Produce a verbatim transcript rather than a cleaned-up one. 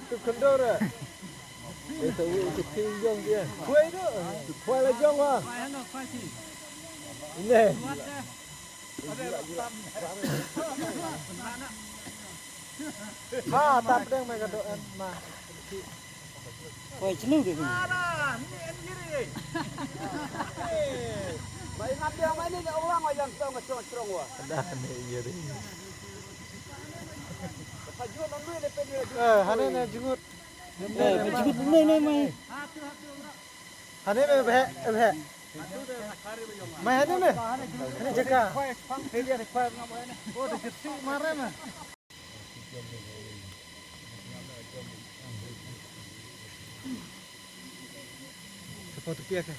Tu khyndew re. Itu, itu ki jong dia. Khwai tu. Khwai la jong wa. Ini. Ha, tap deng mai ka doh en ma. Khwai chlu ke. Ba ingat dia mai ni ka orang wa yang tong strong strong wa. Dah ni ye deh. Ka jua nang dui le pe dui. Eh, hane ne jngut. Eh, ka jngut ne ne mai. Hane me beh, eh, beh. Mai hane me. Hane jaka. Oh, de jati mare me. Ka pau tepiak eh.